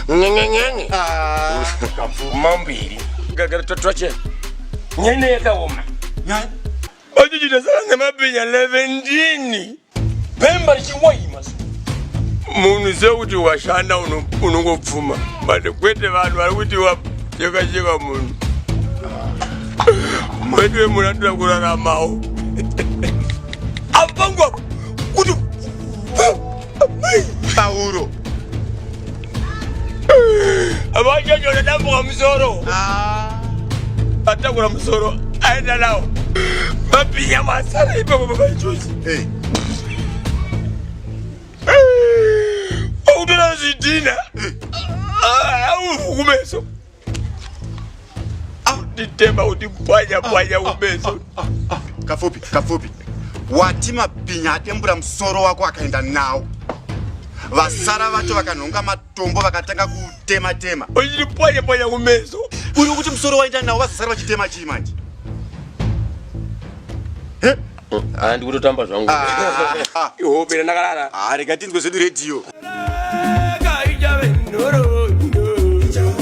Nyenyenyenye. Mambiri. Gagara totwache. Nyene yakaoma. Nyaya? Vachichitasara nemabhinya 11. Bhemba richiwaima. Munhu sekuti washanda unongopfuma but kwete vanhu vari kuti wacheka cheka munhu. Kwete munhu anoda kuraramawo. Apangu apa kuti Pauro. Vachocho dambuka musoro. Atakura musoro aenda nawo. Mabhinya masara ipapo pabachochi. Hey. Wakutora zvidhina. Aufu kumeso. Nditema kuti pwanya pwanya kumeso. Kafupi, kafupi. Wati mabhinya atembura musoro wako akaenda nawo. Vasara vacho vakanhonga matombo vakatanga kutema tema. Uchiti pwanya pwanya kumeso. Uri kuti musoro waenda nawo vazosara vachitema chii manje? Ah, ndikutotamba zvangu. Ah. Ihope ndakarara. Ah, rega tinzwe zvedu radio.